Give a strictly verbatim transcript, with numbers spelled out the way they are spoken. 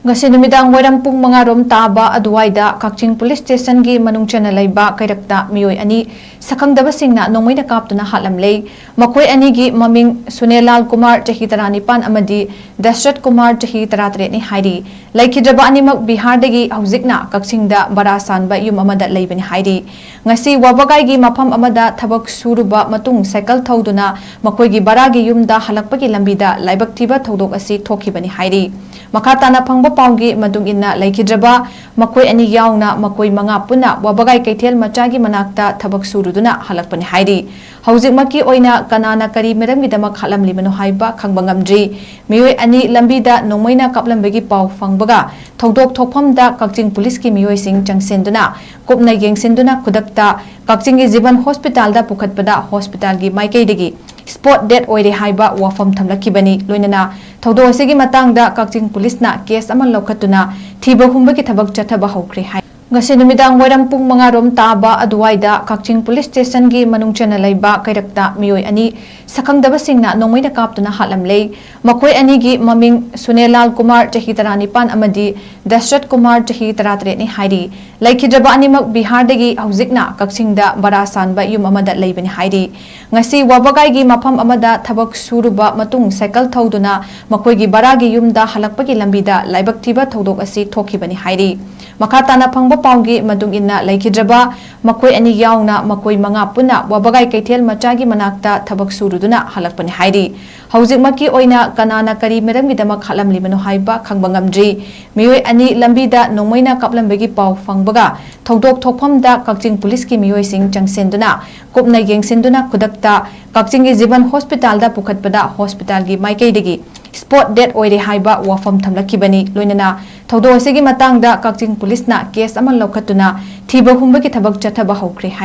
ꯉꯁꯤ ꯅꯨꯃꯤꯗꯥꯡ ꯋꯥꯏꯔꯝ ꯄꯨꯡ ꯃꯉꯥ ꯔꯣꯝ ꯇꯥꯕ ꯑꯗꯨꯋꯥꯏꯗ ꯀꯛꯆꯤꯡ ꯄꯨꯂꯤꯁ ꯁ꯭ꯇꯦꯁꯟꯒꯤ ꯃꯅꯨꯡ ꯆꯟꯅ ꯂꯩꯕ ꯀꯩꯔꯛꯇ ꯃꯤꯑꯣꯏ ꯑꯅꯤ ꯁꯛꯈꯪꯗꯕꯁꯤꯡꯅ ꯅꯣꯡꯃꯩꯅ ꯀꯥꯞꯇꯨꯅ ꯍꯥꯠꯂꯝꯂꯦ꯫ ꯃꯈꯣꯏ ꯑꯅꯤꯒꯤ ꯃꯃꯤꯡ ꯁꯨꯅꯦꯂꯥꯜ ꯀꯨꯃꯥꯔ, ꯆꯍꯤ ꯇꯔꯥꯅꯤꯄꯥꯟ, ꯑꯃꯗꯤ ꯗꯁꯔꯠ ꯀꯨꯃꯥꯔ, ꯆꯍꯤ ꯇꯔꯥꯇꯔꯦꯠꯅꯤ ꯍꯥꯏꯔꯤ꯫ ꯂꯩꯈꯤꯗ꯭ꯔꯕ ꯑꯅꯤꯃꯛ ꯕꯤꯍꯥꯔꯗꯒꯤ ꯍꯧꯖꯤꯛꯅ ꯀꯛꯆꯤꯡꯗ ꯚꯔꯥ ꯁꯥꯟꯕ ꯌꯨꯝ ꯑꯃꯗ ꯂꯩꯕꯅꯤ ꯍꯥꯏꯔꯤ꯫ ꯉꯁꯤ ꯋꯥꯕꯒꯥꯏꯒꯤ ꯃꯐꯝ ꯑꯃꯗ ꯊꯕꯛ ꯁꯨꯔꯨꯕ ꯃꯇꯨꯡ ꯁꯥꯏꯀꯜ ꯊꯧꯗꯨꯅ ꯃꯈꯣꯏꯒꯤ ꯚꯔꯥꯒꯤ ꯌꯨꯝꯗ ꯍꯜꯂꯛꯄꯒꯤ ꯂꯝꯕꯤꯗ ꯂꯥꯏꯕꯛ ꯊꯤꯕ ꯊꯧꯗꯣꯛ ꯑꯁꯤ ꯊꯣꯛꯈꯤꯕꯅꯤ ꯍꯥꯏꯔꯤ꯫ ꯃꯈꯥ ꯇꯥꯅ ꯐꯪꯕ ꯄꯥꯎꯒꯤ ꯃꯇꯨꯡ ꯏꯟꯅ ꯂꯩꯈꯤꯗ꯭ꯔꯕ ꯃꯈꯣꯏ ꯑꯅꯤ ꯌꯥꯎꯅ ꯃꯈꯣꯏ ꯃꯉꯥ ꯄꯨꯟꯅ ꯋꯥꯕꯒꯥꯏ ꯀꯩꯊꯦꯜ ꯃꯆꯥꯒꯤ ꯃꯅꯥꯛꯇ ꯊꯕꯛ ꯁꯨꯔꯨꯗꯨꯅ ꯍꯜꯂꯛꯄꯅꯤ ꯍꯥꯏꯔꯤ꯫ ꯍꯧꯖꯤꯛꯃꯛꯀꯤ ꯑꯣꯏꯅ ꯀꯅꯥꯅ ꯀꯔꯤ ꯃꯔꯝꯒꯤꯗꯃꯛ ꯍꯥꯠꯂꯝꯂꯤꯕꯅꯣ ꯍꯥꯏꯕ ꯈꯪꯕ ꯉꯝꯗ꯭ꯔꯤ꯫ ꯃꯤꯑꯣꯏ ꯑꯅꯤ ꯂꯝꯕꯤꯗ ꯅꯣꯡꯃꯩꯅ ꯀꯥꯞꯂꯝꯕꯒꯤ ꯄꯥꯎ ꯐꯪꯕꯒ ꯊꯧꯗꯣꯛ ꯊꯣꯛꯐꯝꯗ ꯀꯛꯆꯤꯡ ꯄꯨꯂꯤꯁꯀꯤ ꯃꯤꯑꯣꯏꯁꯤꯡ ꯆꯪꯁꯤꯟꯗꯨꯅ ꯀꯨꯞꯅ ꯌꯦꯡꯁꯤꯟꯗꯨꯅ ꯈꯨꯗꯛꯇ ꯀꯛꯆꯤꯡꯒꯤ ꯖꯤꯕꯟ ꯍꯣꯁꯄꯤꯇꯥꯜꯗ ꯄꯨꯈꯠꯄꯗ ꯍꯣꯁꯄꯤꯇꯥꯜꯒꯤ ꯃꯥꯏꯀꯩꯗꯒꯤ ꯁ꯭ꯄꯣꯠ ꯗꯦꯠ ꯑꯣꯏꯔꯦ ꯍꯥꯏꯕ ꯋꯥꯐꯝ ꯊꯝꯂꯛꯈꯤꯕꯅꯤ꯫ ꯂꯣꯏꯅꯅ ꯊꯧꯗꯣꯛ ꯑꯁꯤꯒꯤ ꯃꯇꯥꯡꯗ ꯀꯛꯆꯤꯡ ꯄꯨꯂꯤꯁꯅ ꯀꯦꯁ ꯑꯃ ꯂꯧꯈꯠꯇꯨꯅ ꯊꯤꯕ ꯍꯨꯝꯕꯒꯤ ꯊꯕꯛ ꯆꯠꯊꯕ ꯍꯧꯈ꯭ꯔꯦ ꯍꯥꯏ꯫ ꯉꯁꯤ ꯅꯨꯃꯤꯗꯥꯡ ꯋꯥꯏꯔꯝ ꯄꯨꯡ ꯃꯉꯥ ꯔꯣꯝ ꯇꯥꯕ ꯑꯗꯨꯋꯥꯏꯗ ꯀꯛꯆꯤꯡ ꯄꯨꯂꯤꯁ ꯁ꯭ꯇꯦꯁꯟꯒꯤ ꯃꯅꯨꯡ ꯆꯟꯅ ꯂꯩꯕ ꯀꯩꯔꯛꯇ ꯃꯤꯑꯣꯏ ꯑꯅꯤ ꯁꯛꯈꯪꯗꯕꯁꯤꯡꯅ ꯅꯣꯡꯃꯩꯅ ꯀꯥꯞꯇꯨꯅ ꯍꯥꯠꯂꯝꯂꯦ꯫ ꯃꯈꯣꯏ ꯑꯅꯤꯒꯤ ꯃꯃꯤꯡ ꯁꯨꯅꯦꯂꯥꯜ ꯀꯨꯃꯥꯔ, ꯆꯍꯤ ꯇꯔꯥꯅꯤꯄꯥꯟ, ꯑꯃꯗꯤ ꯗꯁꯔꯠ ꯀꯨꯃꯥꯔ, ꯆꯍꯤ ꯇꯔꯥꯇꯔꯦꯠꯅꯤ ꯍꯥꯏꯔꯤ꯫ ꯂꯩꯈꯤꯗ꯭ꯔꯕ ꯑꯅꯤꯃꯛ ꯕꯤꯍꯥꯔꯗꯒꯤ ꯍꯧꯖꯤꯛꯅ ꯀꯛꯆꯤꯡꯗ ꯚꯔꯥ ꯁꯥꯟꯕ ꯌꯨꯝ ꯑꯃꯗ ꯂꯩꯕꯅꯤ ꯍꯥꯏꯔꯤ꯫ ꯉꯁꯤ ꯋꯥꯕꯒꯥꯏꯒꯤ ꯃꯐꯝ ꯑꯃꯗ ꯊꯕꯛ ꯁꯨꯔꯨꯕ ꯃꯇꯨꯡ ꯁꯥꯏꯀꯜ ꯊꯧꯗꯨꯅ ꯃꯈꯣꯏꯒꯤ ꯚꯔꯥꯒꯤ ꯌꯨꯝꯗ ꯍꯜꯂꯛꯄꯒꯤ ꯂꯝꯕꯤꯗ ꯂꯥꯏꯕꯛ ꯊꯤꯕ ꯊꯧꯗꯣꯛ ꯑꯁꯤ ꯊꯣꯛꯈꯤꯕꯅꯤ ꯍꯥꯏꯔꯤ꯫ ꯃꯈꯥ ꯇꯥꯅ ꯐꯪꯕ ꯄꯥꯎꯒꯤ ꯃꯇꯨꯡ ꯏꯟꯅ ꯂꯩꯈꯤꯗ꯭ꯔꯕ ꯃꯈꯣꯏ ꯑꯅꯤ ꯌꯥꯎꯅ ꯃꯈꯣꯏ ꯃꯉꯥ ꯄꯨꯟꯅ ꯋꯥꯕꯒꯥꯏ ꯀꯩꯊꯦꯜ ꯃꯆꯥꯒꯤ ꯃꯅꯥꯛꯇ ꯊꯕꯛ ꯁꯨꯔꯨꯗꯨꯅ ꯍꯜꯂꯛꯄꯅꯤ ꯍꯥꯏꯔꯤ꯫ ꯍꯧꯖꯤꯛꯃꯛꯀꯤ ꯑꯣꯏꯅ ꯀꯅꯥꯅ ꯀꯔꯤ ꯃꯔꯝꯒꯤꯗꯃꯛ ꯍꯥꯠꯂꯝꯂꯤꯕꯅꯣ ꯍꯥꯏꯕ ꯈꯪꯕ ꯉꯝꯗ꯭ꯔꯤ꯫ ꯃꯤꯑꯣꯏ ꯑꯅꯤ ꯂꯝꯕꯤꯗ ꯅꯣꯡꯃꯩꯅ ꯀꯥꯞꯂꯝꯕꯒꯤ ꯄꯥꯎ ꯐꯪꯕꯒ ꯊꯧꯗꯣꯛ ꯊꯣꯛꯐꯝꯗ ꯀꯛꯆꯤꯡ ꯄꯨꯂꯤꯁꯀꯤ ꯃꯤꯑꯣꯏꯁꯤꯡ ꯆꯪꯁꯤꯟꯗꯨꯅ ꯀꯨꯞꯅ ꯌꯦꯡꯁꯤꯟꯗꯨꯅ ꯈꯨꯗꯛꯇ ꯀꯛꯆꯤꯡꯒꯤ ꯖꯤꯕꯟ ꯍꯣꯁꯄꯤꯇꯥꯜꯗ ꯄꯨꯈꯠꯄꯗ ꯍꯣꯁꯄꯤꯇꯥꯜꯒꯤ ꯃꯥꯏꯀꯩꯗꯒꯤ ꯁ꯭ꯄꯣꯠ ꯗꯦꯠ ꯑꯣꯏꯔꯦ ꯍꯥꯏꯕ ꯋꯥꯐꯝ ꯊꯝꯂꯛꯈꯤꯕꯅꯤ꯫ ꯂꯣꯏꯅꯅ ꯊꯧꯗꯣꯛ ꯑꯁꯤꯒꯤ ꯃꯇꯥꯡꯗ ꯀꯛꯆꯤꯡ ꯄꯨꯂꯤꯁꯅ ꯀꯦꯁ ꯑꯃ ꯂꯧꯈꯠꯇꯨꯅ ꯊꯤꯕ ꯍꯨꯝꯕꯒꯤ ꯊꯕꯛ ꯆꯠꯊꯕ ꯍꯧꯈ꯭ꯔꯦ꯫